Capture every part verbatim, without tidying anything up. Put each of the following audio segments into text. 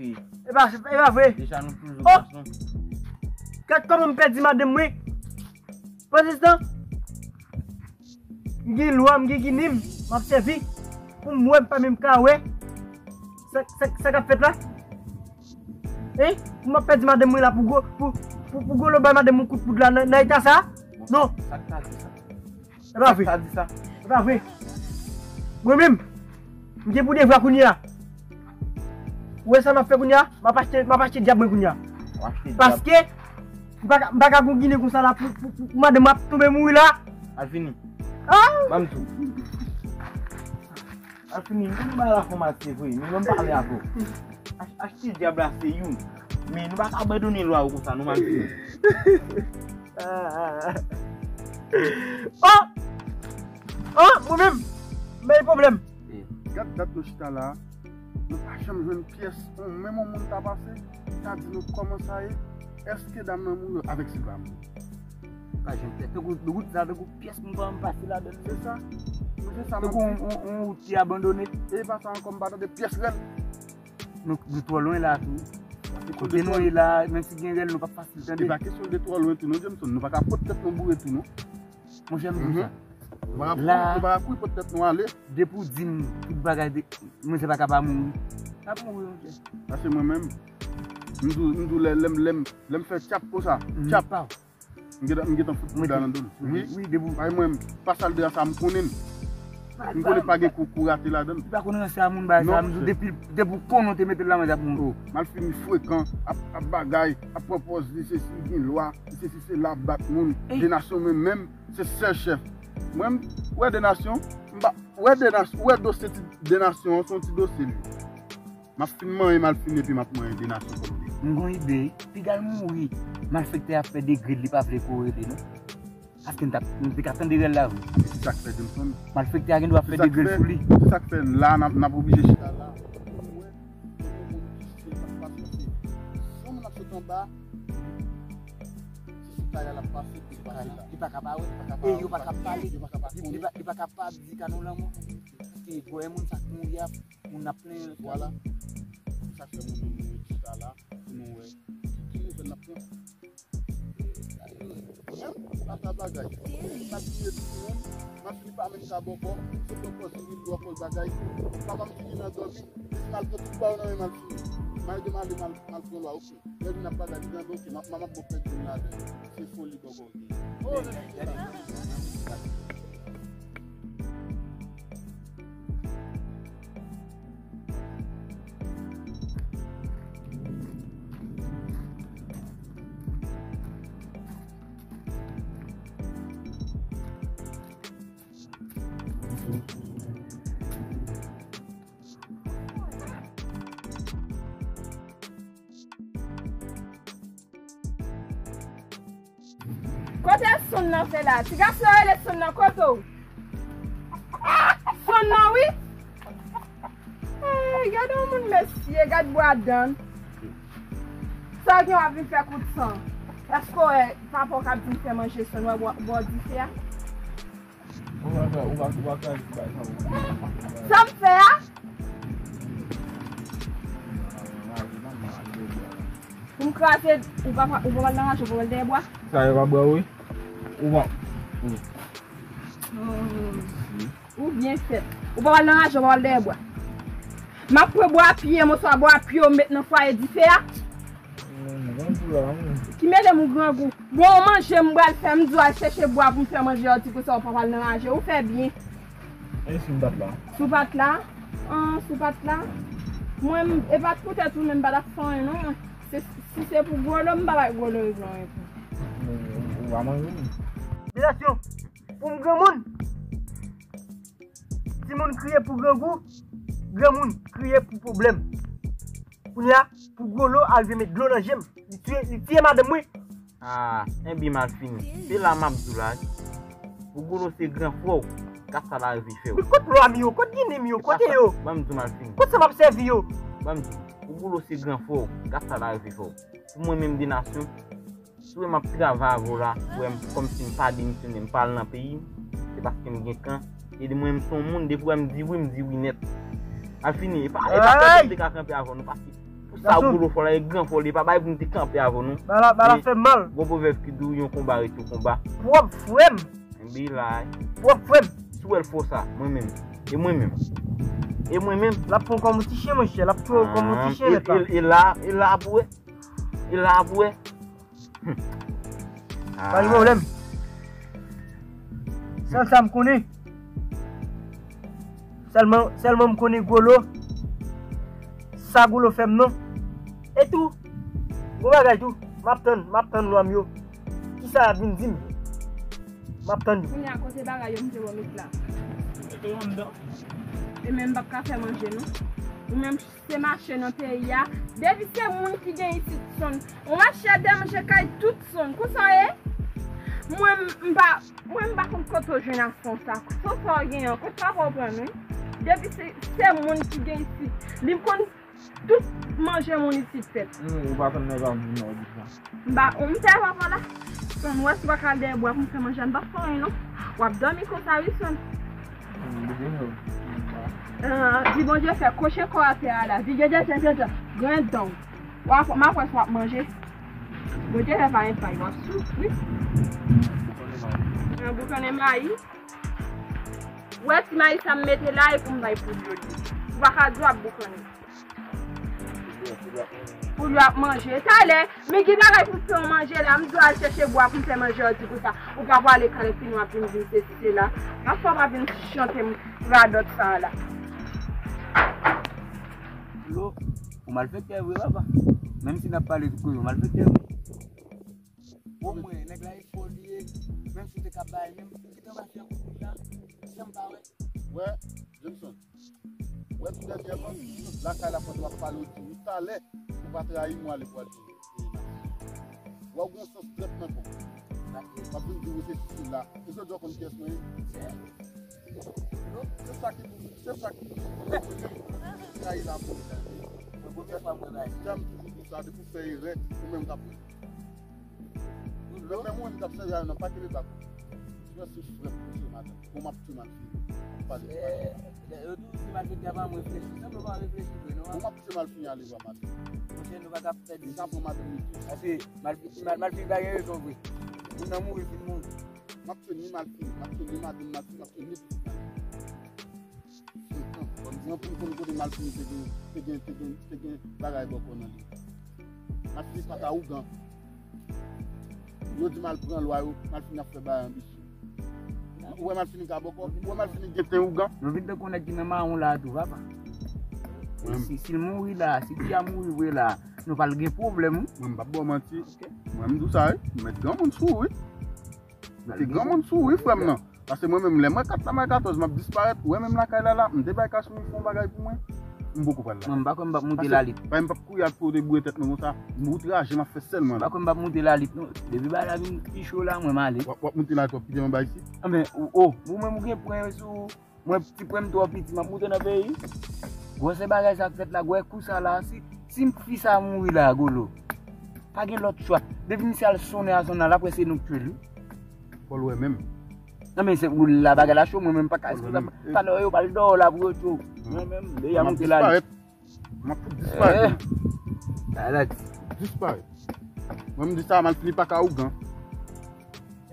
E pa, e pa vre. Deja nou toujou gason. Gad kòman m pèdi madanm mwen. Pandan se tan, m gen lwa, m gen ginen m, m ap sèvi. Pou m wè, m pa menm ka wè. Sa, sa, sa k ap fèt la? Hein? Pou m ap pèdi madanm mwen la pou gwo, pou, pou, pou gwo lo bay madanm mwen kout poud la nan, nan eta sa? Non. Sa k ta di sa? E pa vre. Sa di sa? E pa vre. Mwen menm, m gen pou devwa kounye a. Ou wè sa m ap fè kounye a? M ap achte, m ap achte dyab mwen kounye a. W ap achte dyab. Paske, m pa ka, m pa ka gon ginen konsa la pou, pou, pou, pou madanm ap tonbe mouri la. Al fini. Ah! Ban m di w. Al fini, m konn bay la fòm ase vre, men ban m pale avè w. Ach-, achte dyab la se youn. Men nou pa ka abandone lwa yo konsa, non, m al fini. Oh! Oh, mwen menm, m bay pwoblèm. Gad dat nou chita la, nou pa janm jwenn pyès, yon, menm yon moun ta pase, ta di nou kòman sa ye, èske dam nan mouri avèk Silva mouri? Pa janm fè. Tankou wout sa, tankou pyès moun pa janm pase ladan l. Se sa. Mwen se sa m ap di. Tankou yon, yon, yon wout ki abandone. E pa sa ankò, m pa tande pyès rèl. Nou, nou twò lwen la tou. Kote nou ye la, menm si gen rèl, nou p ap fasil tande. E pa kesyon de twò lwen tou, non, Jameson. Nou pa ka pot tèt nou boure tou, non. Monchè, m di w sa. Nou pa ka, la, nou pa ka kouri pot tèt nou ale. Depi w di m tout bagay de, mwen se pa ka pa mouri. L ap mouri, monchè. Paske mwen menm, m di w, m di w lè, lè m, lè m, lè m fè tchap konsa, tchap. M gentan, m gentan fout poud la nan do l. Wi, wi, depi w bay mwen, pa sal de sa, m konnen l. M konnen pa gen kou, kou rate ladan l. Ou pa konnen sa moun bay sa, m di w depi, depi w konnen w te mete l la, mwen t ap mouri. Oh, Malfini frekan, ap, ap bagay, ap pran pòz li, se si l gen lwa, li se si se la ap bat moun. Ey. De Nasyon menm, menm, se sèl chèf. Mwen, m wè De Nasyon, m pa, wè De Nasyon, wè dosye ti, De Nasyon an, se yon ti dosye li. M ap fin manyen Malfini epi m ap manyen De Nasyon kòm li. M gon ide, piga l mouri. Malfektè ap fè degre l, li pa vle kore li non. Paske m t ap, m te ka tande rèl la vre. E se sa k fè Jameson. Malfektè a gen dwa fè degre l sou li. Se sa k fè la, n ap, n ap oblije chita la. Pou nou wè, pou nou wè ki se k ap pase. Se yon moun ap sot anba, se sou kay la l ap pase, pou l pase la. Li pa ka pa wè. Li pa ka pa wè. E yo pa ka pale. Yo pa ka pa konnen. Li pa, li pa ka pa di ka nou lanmò. Paske vwè moun sa k mouri a, moun ap plenyen lòt la. Vwala. Se sa k fè moun yo mouri chita la, pou nou wè ki, ki nouvèl n ap pran. Menm, ata bagay. M ap bliye tout moun, m ap fini pa menm ka bòkò, se bòkò, se ri, bòkò, bagay. Papa m fini nan dòmi, li fin al pran tout ba yo nan men Malfini. M al demande, m al, m al pran lwa, oke. Lè vin ap bagay, li di, oke, m ap, m ap bòkò pèdi m ladan. Se foli bòkò. Kote Sonn nan fè la? Ti gason yo rele Sonn nan kote w? Sonn nan wi. Ey, gade yon moun mesye, gad bwa dan. Sa w gen w ap vin fè kout san? Èske w wè papa w k ap vin fè manje Sonn wè bò, bò dife a? Ou pa, ou pa, ou pa kraze bay sa ou. Sa m fè a? Pou m kraze, ou pa, ou pa pral nan raje, ou pa pral dèyè bwa? Sa yo pa bwa wi. Ou pa. Ou byen fèt. Ou pa pral nan raje, ou pa pral dèyè bwa. M ap pran bwa pye m, oswa bwa pye w m met nan fwaye dife a. Ki mele m ou grangou. Bon, manje m pral fè, m di w al chèche bwa pou m fè manje a, ti konsa ou pa pral nan raje. Ou fè byen. E si m pa t la? Si w pa t la? An, si w pa t la? Mwen, m, e pa t poutèt ou menm, m pa t ap fè anyen non, mwen. Se, si se pou gwo lo, m pa bay gwo lo rezon anyen pou. Ou, ou pa manje m. Pou m granmoun, timoun kriye pou grangou, granmoun kriye pou pwoblèm. Kounye a, pou gwo lo al vin met dlo nan je m. Li tiye, li tiye madanm mwen. Ah, enben Malfini. Se la m ap di w la. Pou gwo lo se gran frè w, gad sa l arive fè w. Kot lwa m yo? Kot ginen m yo? Kote yo? Ban m di w Malfini. Kot sa m ap sèvi yo? Ban m di w. Pou gwo lo se gran frè w, gad sa l arive fè w. Pou mwen menm De Nasyon, si w wè m ap travay avè w la, w wè m kòmsi m pa demisyone, m pa al nan peyi m, se paske m gen kan. E mwen menm se yon moun, depi w wè m di wi, m di wi nèt. Malfini, e pa, e pa kòmsi m te ka kanpe avè w non, paske Sa Golo fò la, e gran fò li, e pa bay pou m te kanpe avè w non. Bala, bala fè mal. Gon pwovèb ki di w yon konba ret yon konba. Pwòp frè m. Enben la. Pwòp frè m. Si w wè l fò sa, mwen menm. E mwen menm. E mwen menm. L ap pran w kòm yon ti chen, monchè. L ap pran w kòm yon ti chen, mèt la. E la, e la pou wè. E la pou wè. Pa gen pwoblèm. Sèl sa m konnen. Sèlman, sèlman m konnen Golo. Sa Golo fè m non. E tou, gon bagay tou, m ap tann, m ap tann lwa m yo. Kisa y ap vin di m? M ap tann yo. Kounye a kote bagay yo m te wè met la. E menm m p ap ka fè manje non. Ou menm se mache nan peyi a. Depi se moun ki gen isit sonn. Ou mache de manje kay tout sonn. Konsa w ye? Mwen m pa, mwen m pa konn kote w jwenn aksyon sa. Son sa w gen an, kot papa w pran nou? Depi se, se moun ki gen isit. Li konn tout manje moun isit fèt. Hmm, ou pa konn nèg a moun nan di sa. M pa, ou m fè papa la. Sonn, ou wè si w pa ka al dèyè bwa pou m fè manje a, m p ap fè anyen non. W ap dòmi konsa wi sonn. Ah, di Bondye fè kwoche kò atè a la. Di Dye, Dye, Dye, Dye, Dye, grenn dan w. W ap, m ap wè si w ap manje. Bondye fè pa gen pay, w ap soufri. Nan boukannen mayi. Ou wè ti mayi sa m mete la, e pou m bay poul yo li. Ou pa ka di w ap boukannen. Pou yo ap manje. Talè, men gen bagay pou fè w manje la, m di w al chèche bwa pou m fè manje, w di konsa. Ou pa pwale kale fini w ap vin di m sesi sela. Pafwa w pa vin chante m radòt sa a la. Lo, ou malfektè vre, papa. Menm si n ap pale tout kote, ou malfektè vre. Bon, mwen, nèg la e fò li ye, menm si w te ka bay, menm ou kite anba fè kout la, janm pa wè. Wè, Jameson, wè tou dènyèman, lakay la pandan w ap pale, w di m talè, ou pa trayi m, w ale pral jwenn Renas. Wè w gen sans trèt nan kò w. W ap vin di w se sesi la. E jodi a w konn kiyès mwen ye? Se sa ki pou, se sa ki pou trayi la pou. Mwen premye fwa mwen bay. Janm toujou di sa, depi w fè erè, ou menm k ap wè. Lè menm ou menm k ap sèvi a yo nan pa kenbe bak ou. Frè se frè m, se madanm. Bon, m ap touye m al fini. M ap pale. Eh, lè yo di w se malfektè pa m reflechi. Sanble w pa reflechi vre non. Bon, m ap touye m al fini ale vwa madanm. Monchè, nou pa ka pèdi. Li ka pran madanm li tou. Paske mal, mal, malfini pa gen rezon vre. Moun nan mouri, fin mouri. M ap touye ni malfini, m ap touye ni madanm malfini, m ap touye ni pitit malfini. Frekan. Mwen pou m konn kote malfini te gen, te gen, te gen, te gen bagay bòkò nan li. Malfini pa ka ougan. Yo di m al pran lwa yo, malfini ap fè bagay anbisye. Ou wè malfini ka bòkò, ou wè malfini gen ten ougan. Nou vin tankou nèg ki nan mawon la a tou, papa. Si, si l mouri la, si ti a mouri vre la, nou pral gen pwoblèm, wi. Mwen, m p ap ba w manti. Mwen, m di w sa, wi. M met granmoun sou ou, wi. Mete granmoun sou ou, wi, frè m nan. Paske mwen menm, lè mwen kat la, mwen katòz, m ap disparèt. Ou wè menm lakay la, la, m te bay kach mwen fè yon bagay pou mwen. M poko pral la. Mwen, m pa kwè m p ap moute lalit. Paske m p ap kouri al fè w deboure tèt mwen konsa. M outraje, m ap fè sèlman. M pa kwè m p ap moute lalit, non. Depi bagay la vin pi cho la, mwen, m ale. W ap, w ap moute lalit, w ap kite m anba isit? Anben, o, o, ou menm ou gen pwen sou ou. Mwen, ti pwen m twò piti, m ap moute nan peyi. Gwosè bagay sa k fèt la, gwè kou sa la, si, si m fi sa mouri la, Golo. Pa gen lòt chwa. Depi misye al sonnen a zòn nan, l ap wè se nou k tye l, wi. Fò l wè menm. Non, men se ou la bagay la cho, mwen menm pa ka eksplike. Talè yo pral dèyè w la pou yo tye w. Mwen menm, deja m te la. M ap fout disparèt. Disparèt. Mwen, m di sa, malfini pa ka ougan.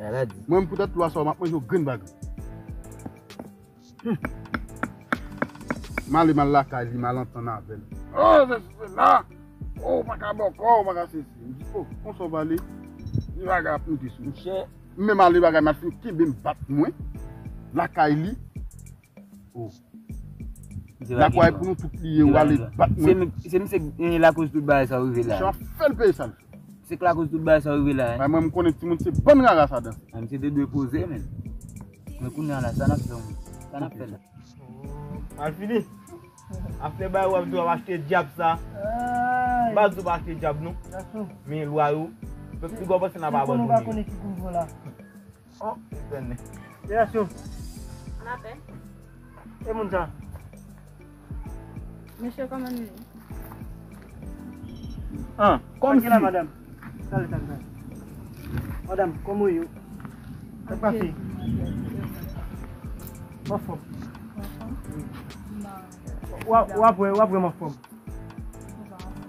Mwen, m poutèt lwa sa, m ap manje yon grenn bagay. M ale, m al lakay li, m al antann avè l. Oh, se, se la. Oh, ou pa ka bòkò, ou pa ka sesi. M di, oh, konsa w pale. Li bagay ap moute sou. Monchè. M menm ale bagay, malfini kenbe m bat mwen. Lakay li. Oh. Lakay pou nou tout li ye, ou ale bat mwen. Se, se misye ki lakoz tout bagay sa rive la. Misye ap fè l peye sa l fè. Se k lakoz tout bagay sa rive la. Bay mwen, m konnen timoun se bann rara sa danse. Misye te dwe poze, men. Men kounye a la, sa n ap fè, sa n ap fè la. Malfini. Afè bay w ap di w ap achte dyab sa. M pa di w pa achte dyab, non. Men lwa yo. Pèp Tigò panse n ap abandone yo. Oh, li fè nè. Relasyon. Lapè. E moun sa? Mesye, kòman nou ye? Ah, kòmsi. Madanm. Talè, talè, talè. Madanm, kòman w ye? Sa k pase? M anfòm. W ap, w ap wè, w ap wè m anfòm.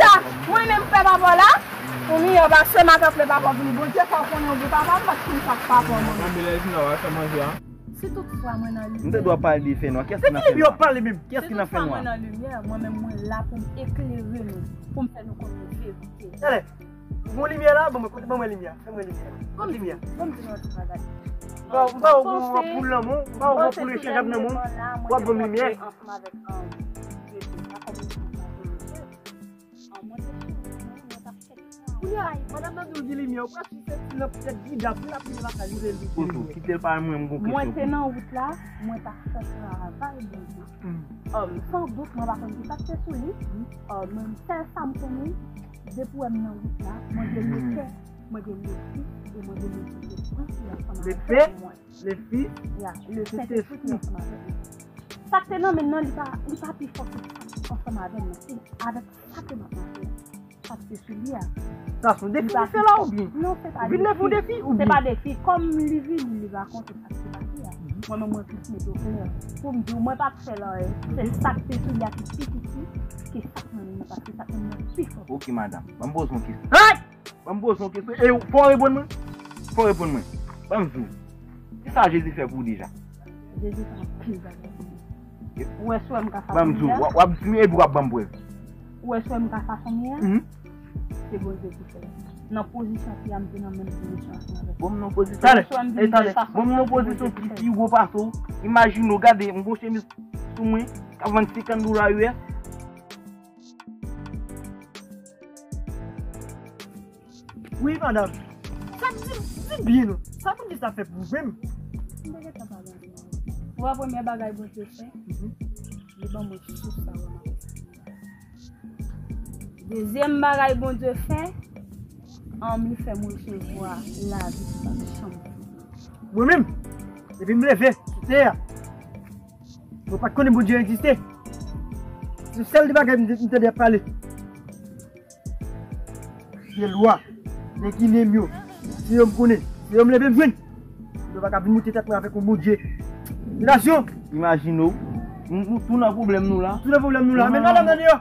sa, mwen menm pè papa la, pou miyò pase m a t ap fè papa vini. Bondye fè w konnen w gen papa, m pa t konn sa k papa mwen. Mwen bèl Elvina, w a fè manje a. Si toutfwa mwen nan limyè. M te dwe pale de fènwa. Kiyès ki nan fènwa? Kiyès ki nan fènwa? Si toutfwa mwen nan limyè, mwen menm mwen la pou m eklere nou, pou m fè nou konnen verite. Talè, bon limyè la, bon, kote ban mwen limyè. Fè mwen limyè. Limyè. Bon, m di nou yon ti bagay. M pa wè w gen yon anpoul nan men w, m pa wè w gen yon anpoul rechanjab nan men w, w ap ban m limyè. Ay, madanm nan di w gen limyè, ou pral sou senti nan poutèt Gida, pou l ap rive lakay li, li gen limyè. Kite l pale, mwen, m gon kesyon. Mwen te nan wout la, mwen t ap fè travay Bondye. Um, san dout, mwen pa konn ki sa k te sou li. Um, men sèl sa m konnen, depi w wè m nan wout la, mwen gen lepè, mwen gen lefi, e mwen gen lefi de ansanm avèk mwen. Lefi, ya, le Sentespri ki ansanm avèk mwen. Sa k te nan men l nan, li pa, li pa pi fò ke sa k ansanm avè m nan. Se avèk sa ke m ap mache a. Sa k te sou li a. Sa se yon defi li fè la oubyen? Non, se pa defi. Vin leve yon defi oubyen? Se pa defi. Kòm li vini, li rakonte sa k te pase a. Mwen menm, mwen plis mete o klè. Pou m di w, mwen pa t fè l anyen. Se sa k te sou li a ki pi piti ke sa k nan men mwen, paske sa k nan men mwen pi fò. Ok, madanm. Ban m poze yon kesyon. Hey! Ban m poze yon kesyon. E fò w reponn mwen. Fò w reponn mwen. Ban m di w. Kisa Jezi fè pou ou deja? Jezi fè anpil bagay pou mwen. Ou wè sou m ka fason m ye a? Ban m di w, w ap di m epi w ap ban m prèv. Ou wè sou m ka fason m ye a? Se Bondye ki fè l. Nan pozisyon fi a, m te nan menm pozisyon ansanm avèk li. Bon, m nan pozisyon. Talè, e talè. Bon, m nan pozisyon ki pi wo pase w. Imajine w, gade, m gon chemiz sou mwen, k ap vann senkant dola U S. Wi, madanm. Sa di, di byen non. Sa pou di sa fè pou mwen. M te gentan pale ansanm avè w. Ou wè premye bagay Bondye fè? Li ban mwen sou sa w wè m ap fè. Dezyèm bagay Bondye fè, um, li fè m resevwa lavi ki pa janm fini. Mwen menm, depi m leve sou tè a, mwen pa t konnen Bondye egziste. Se sèl de bagay m te, m tande y ap pale. Se lwa, nèg ki menm yo. Se yo m konnen, se yo m leve m jwenn. Yo pa ka vin moute tèt mwen avèk yon Bondye. Relasyon. Imajine w, nou, nou tou nan pwoblèm nou la. Tou nan pwoblèm nou la. Men madanm nan deyò.